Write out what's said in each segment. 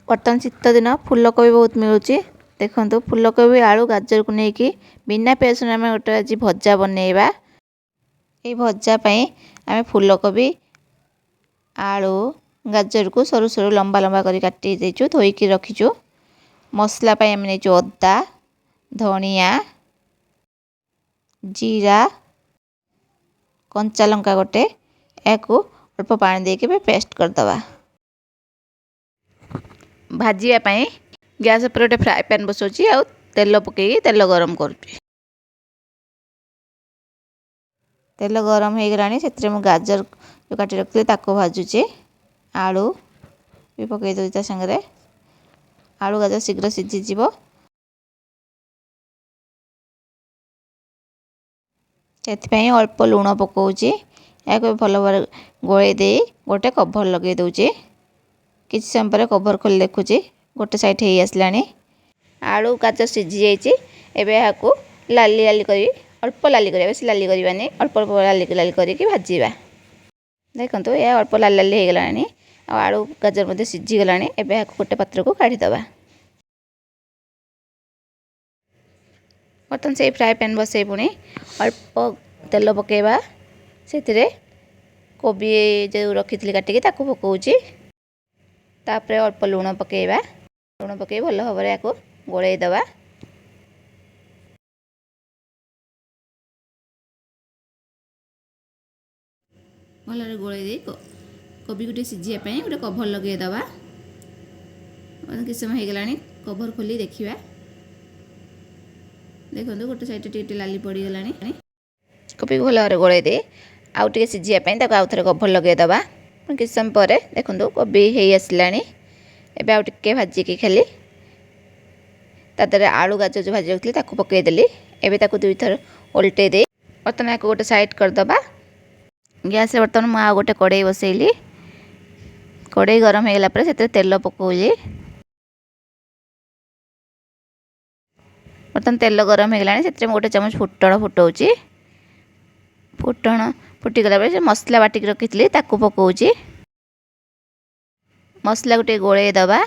ବର୍ତ୍ତମାନ ଶୀତ ଦିନ, ଫୁଲକୋବି ବହୁତ ମିଳୁଛି। ଦେଖନ୍ତୁ, ଫୁଲକୋବି, ଆଳୁ, ଗାଜରକୁ ନେଇକି ବିନା ପିଆଜ ରସୁଣ ଆମେ ଗୋଟେ ଆଜି ଭଜା ବନେଇବା। ଏଇ ଭଜା ପାଇଁ ଆମେ ଫୁଲକୋବି, ଆଳୁ, ଗାଜରକୁ ସରୁ ସରୁ ଲମ୍ବା ଲମ୍ବା କରି କାଟି ଦେଇଛୁ, ଧୋଇକି ରଖିଛୁ। ମସଲା ପାଇଁ ଆମେ ନେଇଛୁ ଅଦା, ଧଣିଆ, ଜିରା, କଞ୍ଚା ଲଙ୍କା ଗୋଟେ। ଏହାକୁ ଅଳ୍ପ ପାଣି ଦେଇକି ଏବେ ପେଷ୍ଟ କରିଦେବା। ଭାଜିବା ପାଇଁ ଗ୍ୟାସ୍ ଉପରେ ଗୋଟେ ଫ୍ରାଏ ପ୍ୟାନ୍ ବସାଉଛି ଆଉ ତେଲ ପକାଇକି ତେଲ ଗରମ କରୁଛି। ତେଲ ଗରମ ହେଇଗଲାଣି, ସେଥିରେ ମୁଁ ଗାଜର ଯେଉଁ କାଟି ରଖିଥିଲି ତାକୁ ଭାଜୁଛି। ଆଳୁ ବି ପକାଇ ଦେଉଛି ତା ସାଙ୍ଗରେ। ଆଳୁ ଗାଜର ଶୀଘ୍ର ସିଝିଯିବ, ସେଥିପାଇଁ ଅଳ୍ପ ଲୁଣ ପକାଉଛି। ଏହାକୁ ଭଲ ଭାବରେ ଗୋଳେଇ ଦେଇ ଗୋଟେ କଭର୍ ଲଗାଇ ଦେଉଛି। କିଛି ସମୟ ପରେ କଭର୍ ଖୋଲି ଦେଖୁଛି, ଗୋଟେ ସାଇଡ଼୍ ହେଇ ଆସିଲାଣି। ଆଳୁ ଗାଜର ସିଝି ଯାଇଛି। ଏବେ ଏହାକୁ ଲାଲି ଲାଲି କରି, ଅଳ୍ପ ଲାଲି କରିବା, ବେଶୀ ଲାଲି କରିବାନି, ଅଳ୍ପ ଅଳ୍ପ ଲାଲି ଲାଲି କରିକି ଭାଜିବା। ଦେଖନ୍ତୁ, ଏହା ଅଳ୍ପ ଲାଲି ଲାଲି ହେଇଗଲାଣି ଆଉ ଆଳୁ ଗାଜର ମଧ୍ୟ ସିଝିଗଲାଣି। ଏବେ ଏହାକୁ ଗୋଟେ ପାତ୍ରକୁ କାଢ଼ିଦେବା। ବର୍ତ୍ତମାନ ସେଇ ଫ୍ରାଏ ପ୍ୟାନ୍ ବସେଇ ପୁଣି ଅଳ୍ପ ତେଲ ପକାଇବା। ସେଥିରେ କୋବି ଯେଉଁ ରଖିଥିଲି କାଟିକି ତାକୁ ପକାଉଛି। ତାପରେ ଅଳ୍ପ ଲୁଣ ପକାଇବା। ଲୁଣ ପକାଇ ଭଲ ଭାବରେ ଏହାକୁ ଗୋଳେଇ ଦେବା। ଭଲରେ ଗୋଳେଇ ଦେଇ କୋବିକୁ ଟିକେ ସିଝିବା ପାଇଁ ଗୋଟେ କଭର୍ ଲଗାଇଦେବା। କିଛି ସମୟ ହେଇଗଲାଣି, କଭର୍ ଖୋଲି ଦେଖିବା। ଦେଖନ୍ତୁ, ଗୋଟେ ସାଇଡ଼୍ ଟିକେ ଟିକେ ଲାଲି ପଡ଼ିଗଲାଣି। କୋବିକୁ ଭଲ ଭାବରେ ଗୋଳେଇ ଦେଇ ଆଉ ଟିକେ ସିଝିବା ପାଇଁ ତାକୁ ଆଉ ଥରେ କଭର୍ ଲଗାଇଦେବା। କିଛି ସମୟ ପରେ ଦେଖନ୍ତୁ, କୋବି ହେଇ ଆସିଲାଣି। ଏବେ ଆଉ ଟିକେ ଭାଜିକି ଖାଲି ତା ଦେହରେ ଆଳୁ ଗାଜର ଯେଉଁ ଭାଜି ରଖିଥିଲି ତାକୁ ପକାଇଦେଲି। ଏବେ ତାକୁ ଦୁଇଥର ଓଲଟେଇ ଦେଇ ବର୍ତ୍ତମାନ ଏହାକୁ ଗୋଟେ ସାଇଡ଼୍ କରିଦେବା। ଗ୍ୟାସ୍ରେ ବର୍ତ୍ତମାନ ମୁଁ ଆଉ ଗୋଟେ କଡ଼େଇ ବସେଇଲି। କଡ଼େଇ ଗରମ ହେଇଗଲା ପରେ ସେଥିରେ ତେଲ ପକାଉଛି। ବର୍ତ୍ତମାନ ତେଲ ଗରମ ହେଇଗଲାଣି, ସେଥିରେ ମୁଁ ଗୋଟେ ଚାମଚ ଫୁଟଣ ଫୁଟାଉଛି। ଫୁଟଣ ଫୁଟିଗଲା ପରେ ସେ ମସଲା ବାଟିକି ରଖିଥିଲି ତାକୁ ପକାଉଛି। ମସଲାକୁ ଟିକେ ଗୋଳେଇ ଦେବା।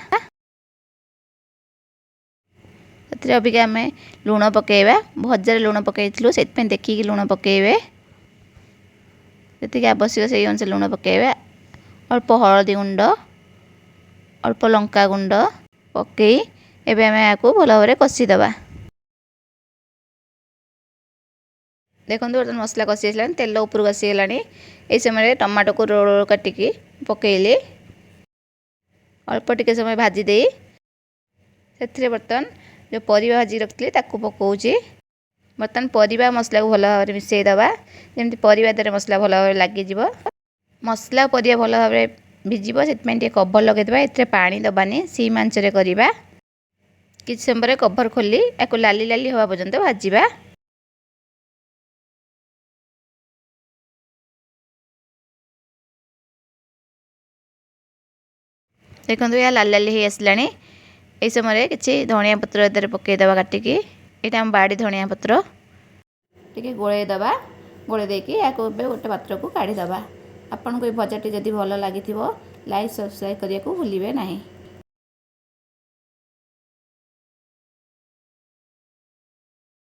ସେଥିରେ ଅବିକା ଆମେ ଲୁଣ ପକାଇବା। ଭଜାରେ ଲୁଣ ପକାଇଥିଲୁ, ସେଥିପାଇଁ ଦେଖିକି ଲୁଣ ପକାଇବେ। ଯେତିକି ଆବଶ୍ୟକ ସେଇ ଅନୁସାରେ ଲୁଣ ପକାଇବେ। ଅଳ୍ପ ହଳଦୀ ଗୁଣ୍ଡ, ଅଳ୍ପ ଲଙ୍କା ଗୁଣ୍ଡ ପକାଇ ଏବେ ଆମେ ଏହାକୁ ଭଲ ଭାବରେ କଷିଦେବା। ଦେଖନ୍ତୁ, ବର୍ତ୍ତମାନ ମସଲା କଷି ଆସିଲାଣି, ତେଲ ଉପରକୁ ଆସିଗଲାଣି। ଏହି ସମୟରେ ଟମାଟୋକୁ ରୋଳ ରୋଳ କାଟିକି ପକାଇଲି। ଅଳ୍ପ ଟିକେ ସମୟ ଭାଜି ଦେଇ ସେଥିରେ ବର୍ତ୍ତମାନ ଯେଉଁ ପରିବା ଭାଜିକି ରଖିଥିଲି ତାକୁ ପକାଉଛି। ବର୍ତ୍ତମାନ ପରିବା ମସଲାକୁ ଭଲ ଭାବରେ ମିଶାଇ ଦେବା, ଯେମିତି ପରିବା ଦେହରେ ମସଲା ଭଲ ଭାବରେ ଲାଗିଯିବ, ମସଲା ପରିବା ଭଲ ଭାବରେ ଭିଜିବ। ସେଥିପାଇଁ ଟିକେ କଭର୍ ଲଗାଇଦେବା। ଏଥିରେ ପାଣି ଦେବାନି, ସିମ୍ ଆଞ୍ଚରେ କରିବା। କିଛି ସମୟ ପରେ କଭର୍ ଖୋଲି ଏହାକୁ ଲାଲି ଲାଲି ହେବା ପର୍ଯ୍ୟନ୍ତ ଭାଜିବା। ଦେଖନ୍ତୁ, ଏହା ଲାଲି ଲାଲି ହେଇ ଆସିଲାଣି। ଏହି ସମୟରେ କିଛି ଧଣିଆ ପତ୍ର ଏଥିରେ ପକାଇଦେବା କାଟିକି। ଏଇଟା ଆମ ବାଡ଼ି ଧଣିଆ ପତ୍ର। ଟିକେ ଗୋଳେଇ ଦେବା। ଗୋଳେଇ ଦେଇକି ଏହାକୁ ଏବେ ଗୋଟେ ପାତ୍ରକୁ କାଢ଼ିଦେବା। ଆପଣଙ୍କୁ ଏ ଭଜାଟି ଯଦି ଭଲ ଲାଗିଥିବ, ଲାଇକ୍ ସବସ୍କ୍ରାଇବ୍ କରିବାକୁ ଭୁଲିବେ ନାହିଁ।